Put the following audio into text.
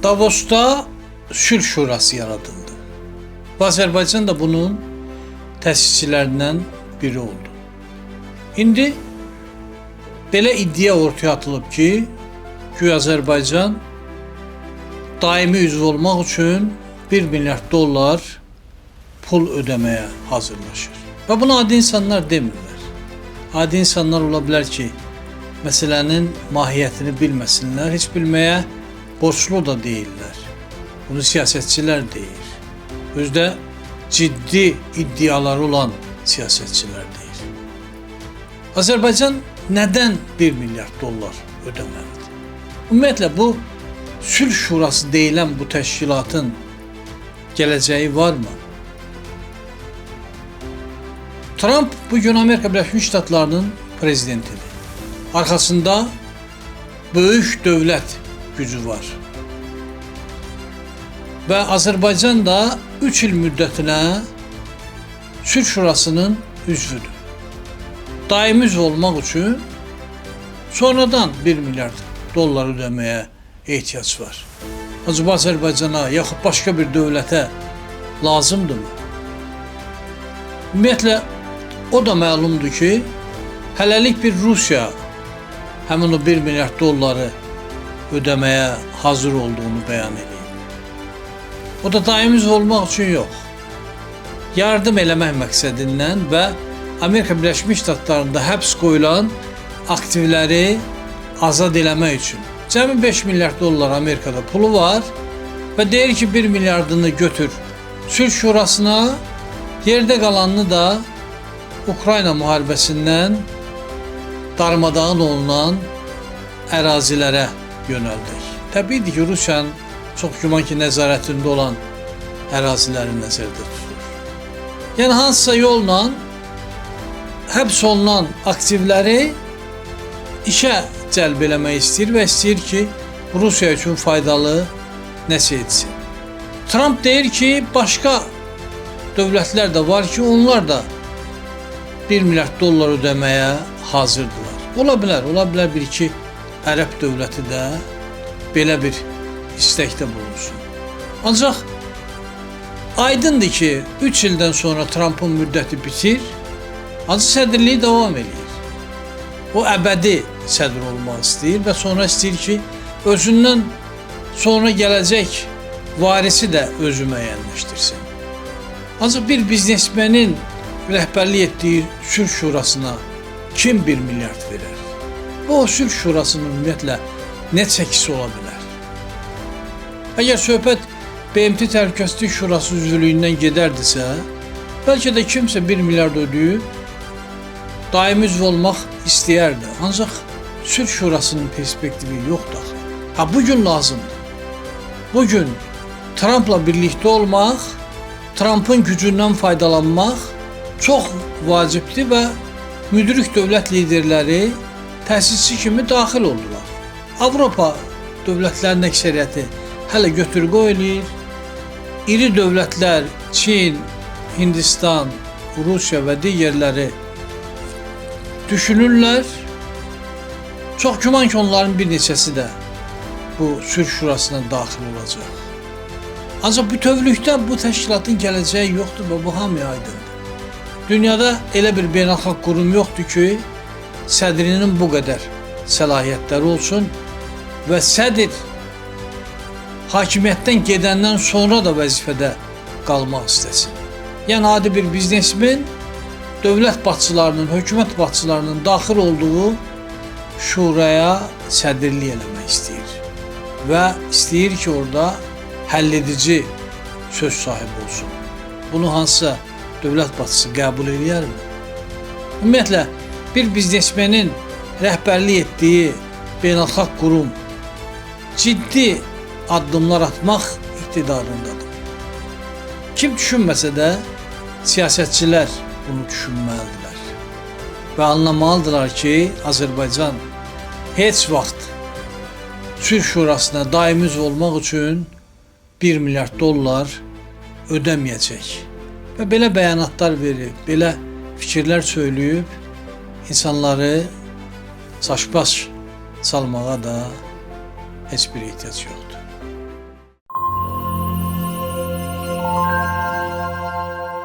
Davosda Sülh Şurası yaradıldı. Və Azərbaycan da bunun təsisçilərindən biri oldu. İndi belə iddia ortaya atılıb ki, güya Azərbaycan daimi üzv olmaq üçün 1 milyard dollar pul ödəməyə hazırlaşır. Və bunu adi insanlar demirlər. Adi insanlar ola bilər ki, məsələnin mahiyyətini bilməsinlər, heç bilməyə borclu da deyillər. Bunu siyasətçilər deyir. Özdə ciddi iddiaları olan siyasətçilər deyir. Azərbaycan nədən 1 milyard dollar ödəməlidir? Ümumiyyətlə bu Sülh Şurası deyilən bu təşkilatın gələcəyi varmı? Tramp bugün Amerika Birləşmiş Ştatlarının prezidentidir. Arxasında böyük dövlət gücü var. Və Azərbaycan da 3 il müddətinə Sülh Şurasının üzvüdür. Daimi üzv olmaq üçün sonradan 1 milyard dollar ödəməyə ehtiyac var. Acaba Azərbaycana yaxud başqa bir dövlətə lazımdırmı? Ümumiyyətlə o da məlumdur ki, hələlik bir Rusiya həmin o 1 milyard dolları ödəməyə hazır olduğunu bəyan edib. O da daimi üzv olmaq üçün yox, yardım eləmək məqsədindən və Amerika Birləşmiş Ştatlarında həbs qoyulan aktivləri azad eləmək üçün. Cəmi 5 milyard dollar Amerikada pulu var və deyir ki, 1 milyardını götür Sülh Şurasına, yerdə qalanını da Ukrayna müharibəsindən darmadağın olunan ərazilərə yönəldək. Təbiidir ki, Rusiyanın çox güman ki, nəzarətində olan əraziləri nəzərdə tutulur. Yəni hansısa yolla həbs olunan aktivləri işə cəlb eləmək istəyir və istəyir ki, Rusiya üçün faydalı nəsə etsin. Tramp deyir ki, başqa dövlətlər də var ki, onlar da 1 milyard dollar ödəməyə hazırdılar. Ola bilər, ola bilər bir-iki ərəb dövləti də belə bir istəkdə bulunsun. Ancaq aydındır ki, 3 ildən sonra Trampın müddəti bitir, ancaq sədrliyi davam eləyir. O əbədi sədr olmaq istəyir və sonra istəyir ki, özündən sonra gələcək varisi də özü müəyyənləşdirsin. Ancaq bir biznesmenin rəhbərlik etdiyi Sülh Şurasına kim 1 milyard verər? Və o Sülh Şurasının ümumiyyətlə nə çəkisi ola bilər? Əgər söhbət BMT Təhlükəsizlik Şurası üzvlüyündən gedərdisə, bəlkə də kimsə 1 milyard ödəyib daimi üzv olmaq istəyərdi. Ancaq Sülh Şurasının perspektivi yoxdur axı. Ha, bugün lazımdır. Bugün Trampla birlikdə olmaq, Trampın gücündən faydalanmaq çox vacibdir və müdrik dövlət liderləri təsisçi kimi daxil oldular. Avropa dövlətlərinin əksəriyyəti hələ götür-qoy eləyir. İri dövlətlər Çin, Hindistan, Rusiya və digərləri düşünürlər. Çox güman ki, onların bir neçəsi də bu Sülh Şurasına daxil olacaq. Ancaq bütövlükdə bu təşkilatın gələcəyi yoxdur və bu hamıya aydındır. Dünyada elə bir beynəlxalq qurum yoxdur ki, sədrinin bu qədər səlahiyyətləri olsun və sədr hakimiyyətdən gedəndən sonra da vəzifədə qalmaq istəsin. Yəni adi bir biznesmen dövlət başçılarının, hökumət başçılarının daxil olduğu şuraya sədrlik eləmək istəyir və istəyir ki, orada həlledici söz sahibi olsun. Bunu hansısa dövlət başçısı qəbul eləyərmi? Ümumiyyətlə, bir biznesmenin rəhbərlik etdiyi beynəlxalq qurum ciddi addımlar atmaq iqtidarındadır. Kim düşünməsə də siyasətçilər bunu düşünməlidirlər və anlamalıdırlar ki, Azərbaycan heç vaxt Sülh Şurasına daimi üzv olmaq üçün 1 milyard dollar ödəməyəcək. Və belə bəyanatlar verib, belə fikirlər söyləyib insanları çaşbaş salmağa da heç bir ehtiyac yoxdur.